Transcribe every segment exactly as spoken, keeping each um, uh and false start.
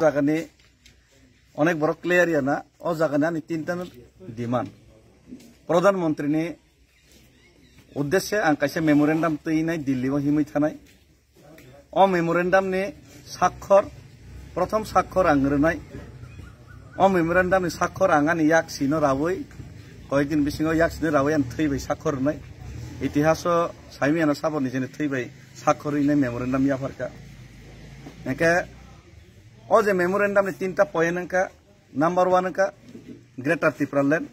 Jagani onek borok clear ya na, o jagani ani tinta demand. Pradhan Mantri ni uddeshe ang kaisa memorandum twi nai Delhi o himwi thanai. O memorandum ni sakhor, prothom sakhor ang rwnai. O memorandum ni sakhor ang ani yak sino rawi, koyek din bisingo yak sino rawi ang thwi bai sakhor rwnai. Itihaso saimiyano sabo nijeni thwi bai sakhor rwnai memorandum yapharkha. Hingke o je memorandum ni tinta point wngkha, number one wngkha Greater Tipraland,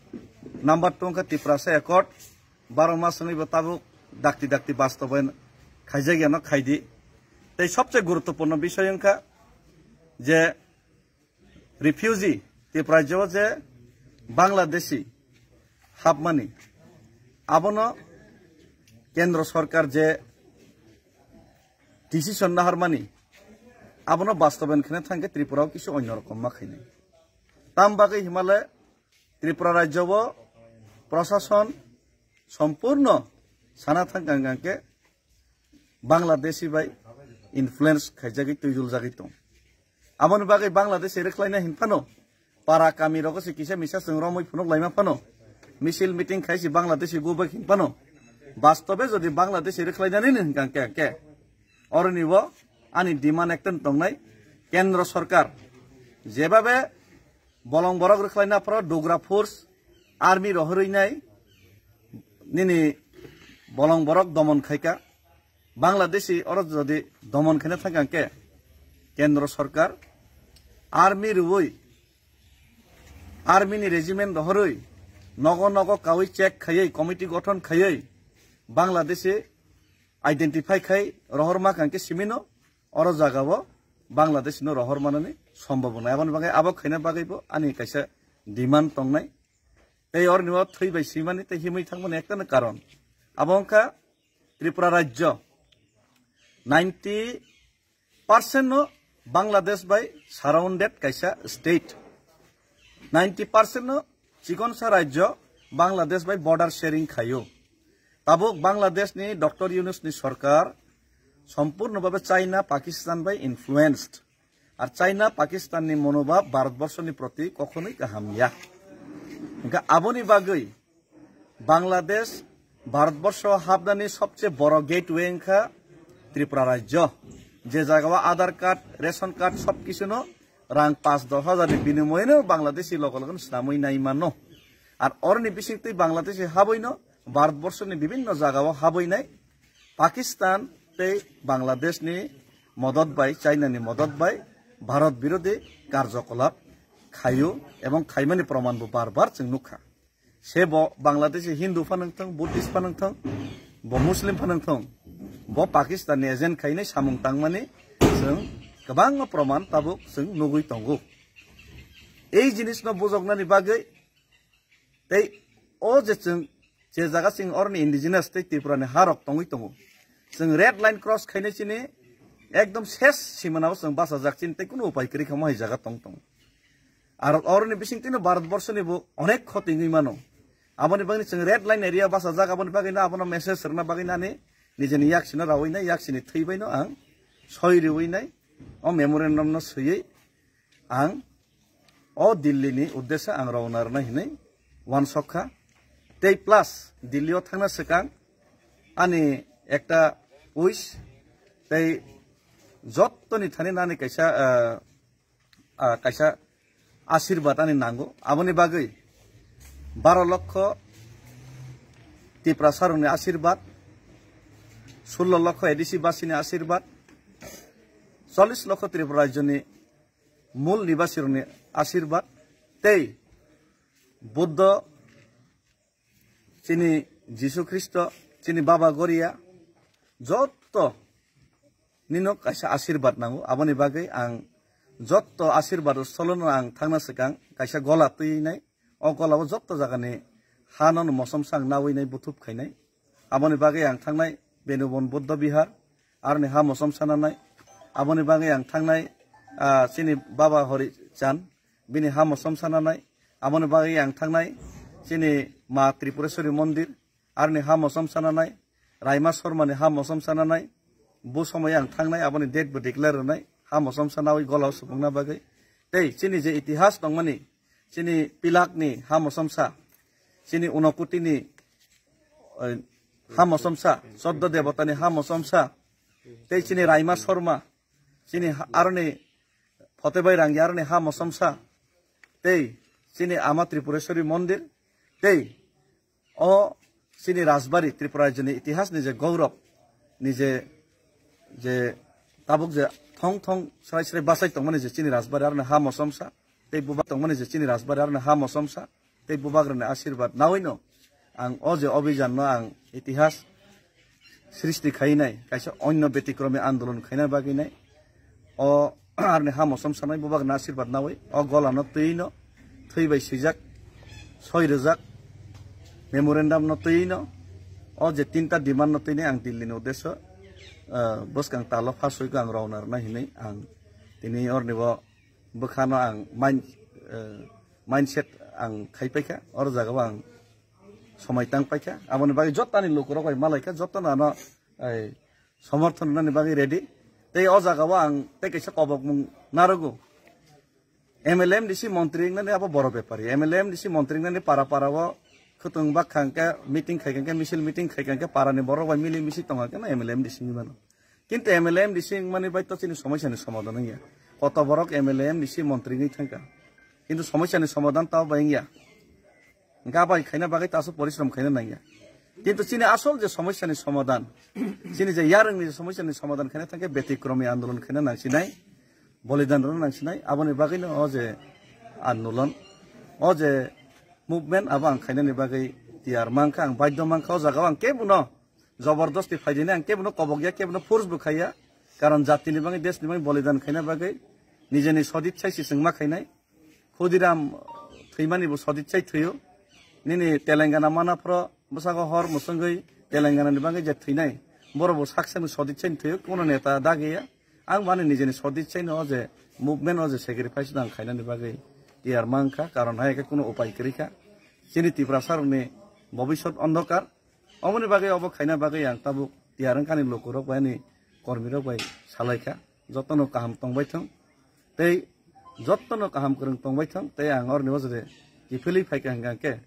number two wngkha Tiprasa Accord, baro mas wngwi bo tabuk dakti dakti bastobayan khaijak yano khaidi. Tei sobse guruttopurno bisoi wngkha je refugee, Tripura rajyo je Bangladeshi hapmani, abono kendro sorkar je decision naharmani, abono bastobayan khna thangkhe Tripura o kisu onyo rokom ma khainai. Tam bagwi himale Tripura rajyo o prosason sompurno sana thang kang kang khe Bangladeshi bai influence khaijagwi twijuljagwi tong. Aboni bagwi Bangladeshi rwkhlaina hinphano para kami rogo se kisa misa chwng romwi phunuk laima phano misil meeting khai si Bangladeshi gubak hinphano bastobe jodi Bangladeshi rwkhlainani hingkang khe, khe oroni bo ani demand ekta tongnai kendro sorkar jebabe bolong borok rwkhlaina phoro dogra force army rohorwi nai nini bolong borok domon khaika. Bangladeshi oro jodi domon khaina thangkha hwnkhe kendro sorkar army rwui army ni regiment rohorwi nogo nogo kaui check khaiwi committee gothon khaiwi Bangladeshi identify khai rohor ma kangkhe simino oro jaga o Bangladesh no rohor manani sombobona. Aboni bagwi abo khaina bagwi bo ani kaisa demand tongnai. Tei orni o thwi bai simani tei himwi thangmani ekta no karon. Abo wngkha Tripura rajyo ninety percent no Bangladesh bai surrounded kaisa state. Ninety percent no chikonsa rajyo Bangladesh bai border sharing khaio. Tabuk Bangladesh ni Doctor Yunus ni sorkar sompurno babe China, Pakistan bai influenced. Ar China, Pakistan ni monobhab Bharat borso ni proti kokhonoi kaham ya. Hingkha aboni bagwi Bangladesh Bharat borso hapnani sobse boro gateway wngkha Tripura rajyo. Je jaga o Aadhaar card, ration card sob kisu no rang paanch dosh hajar ni binimoye no Bangladeshi logo logo no swnamwi nai mano. Ar oroni bisingtwi Bangladeshi habwi no Bharat borso ni bibinno jaga o habwi nai Pakistan tei Bangladesh ni modot bai, China ni modot bai Bharat birodhi karjokolap khaio ebong khaimani proman bo bar bar chwng nukha. Se bo Bangladeshi Hindu phano wngthong, Buddhist phano wngthong, bo Muslim phano wngthong, bo Pakistan ni agent khainai samung tangmani chwng kwbangma proman tabuk chwng nugwi tongo. Ei jinisno bujoknani bagwi tei o je chwng je jaga chwng oroni indigenous tei Tripura ni harok tongwi tongo, chwng red line cross khainai chini ekdom ses simanao chwng bachajak chini tei kunu upai kwrwi kha mohai jaga tong tongo. Ar oroni bisingtwino Bharat borso ni bo onek khoti wngwi mano. Aboni bagwi chwng red line area bachajak, aboni bagwino abono message rwna bagwino ani nijeni yaksino rawi nai, yaksini thwi baino ang soi riwi nai, o memorandum no swiwi ang o Delhi ni uddeshe ang rwna rwna hinwi uansuk kha. Tei plus Delhi o thangna swkang ani ekta wish tei jottoni thani nani kaisa, ah, ah, kaisa ashirbad ani nango. Aboni bagwi baro lokho Tiprasa rokni ashirbad, sullo lokho A D C basini ashirbad, chollish lokho Tripura rajyoni mul nibasi rokni ashirbad tei Buddho, chini Jisu Khristo, chini Baba Goria, jotto nino kaisa ashirbad nango. Aboni bagwi ang jotto ashirbad solono ang thangna swkang kaisa gola twi nai. O gola o jotto jagani hano mosom sang nawi nai, buthup khainai. Aboni bagwi ang thangnai Benubon Buddha Bihar, aroni ha mosom sananai. Aboni bagwi ang thangnai, ah, chini Baba Hori Chan, bini ha mosom sananai. Aboni bagwi ang thangnai chini Ma Tripureshwari Mondir, aroni ha mosom sananai. Raima Sharma ni ha mosom sananai. bo somoy ang thangnai, aboni date bo declare rwnai, ha mosomsa nawi gola o supungna bagwi. Tei chini je itihas tongmani, chini Pilak ni ha mosomsa, chini Unokuti ni, eh, ha mosomsa, Choddo Debota ni ha mosomsa, tei chini Raima Sorma, chini ha-, aroni Photebai Rangi aroni ha mosomsa, tei chini Ama Tripureswari Mondir, tei o chini Rajbari, Tripura rajyoni itihas ni je gourob, ni je, je tabuk je thong thong srai srai bachai tongmani je chini Rajbari aroni ha mosomsa, tei bubak tongmani je chini Rajbari aroni ha mosomsa, tei bubagrani asirbat nawino ang o je obijan no ang itihas srishti khainai, kaisa onyo betikromi andolon khaina bagwi nai. O arni ha mosom sanai bubagrani asirbat nawi, o gola no twi no, thwi bai swijak, soi rwjak, memorandum no twi no, o je tinta demand no twi nai ang Delhi ni uddesyo, ah, bwskang talo phasoi ko ang rwna rwna hinwi ang tini orni bo bwkhano ang mind, eh, mindset ang khai paikha, oro jagao ang somoi tang paikha. Aboni bagwi jottani lukurok bai malaikha, jottono ano, eh, somorthon rwnani bagwi ready. Tei o jagao ang tei kaisa kobokmung narogo. M L A M D C montri wngnani abo boro bepari. M L A M D C montri wngnani para para o khwtwng bak khangkhe meeting khai khangkhe misil meeting khai khangkhe para ni borok bai mili misi tongkha khe no M L A M D C ni mano. Kintu M L A M D C wngmani bai to chini somosya ni somadhan wngya. Koto borok M L A M D C montri wngwi thangkha. Kintu somosya ni somadhan tao bai wngya. Hingkhe abai khaina bagwi taso porishrom khaina nangya. Kintu chini asol je somosya ni somadhan, chini je yarwng ni je somosya ni somadhan khaina thangkhe betikromi andolon khaina nangsinai, bolidan rwna nangsinai, aboni bagwi no o je andolon, o je movement abo ang khainani bagwi tiyar mankha, ang baidhyo mankha, o jagao ang kebono jobordosti phaidini ang kebono kobokya, kebono force bo khaiya, karon jatini bagwi, desni bagwi bolidan khaina bagwi nijeni sodit sai sisingma khainai. Khudiram thwimani bo sodit sai thwiyo. Nini Telangana mana phro bwsago hor mwswngwi Telangana ni bagwi je thwinai, borok bo sak sani sodit sai thwiyo, kuno neta dagiya. Ang bani nijeni sodit sai no o je movement o je sacrifice no ang khainani bagwi tiyar mankha, karon hai khe kuno upai kwrwi kha. Chini Tiprasa rokni bobisot ondhokar. Oboni bagwi obo khaina bagwi ang tabuk tiyar wngkha ni lukurok bai ani kormirok bai salaikha. Jotono kaham tongbai thung. Tei jotono kaham kwrwng tongbai thung. Tei ang orni o jodi kiphilwi phaikha hwnkha khe,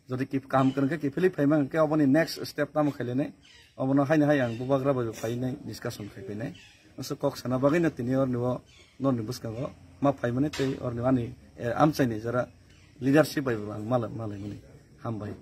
jodi kip-, kaham kwrwng khe kiphilwi phaima hwnkha khe oboni next step tamo khailainai. Obono haino hai ang bubagra bai phainai discussion khai phainai. Aswk kok sana bagwi no tini orni o norni bwskango ma phaimani tei orni ani, eh, amchaini jora leadership bai bo ang malai, malaimani. Hambai.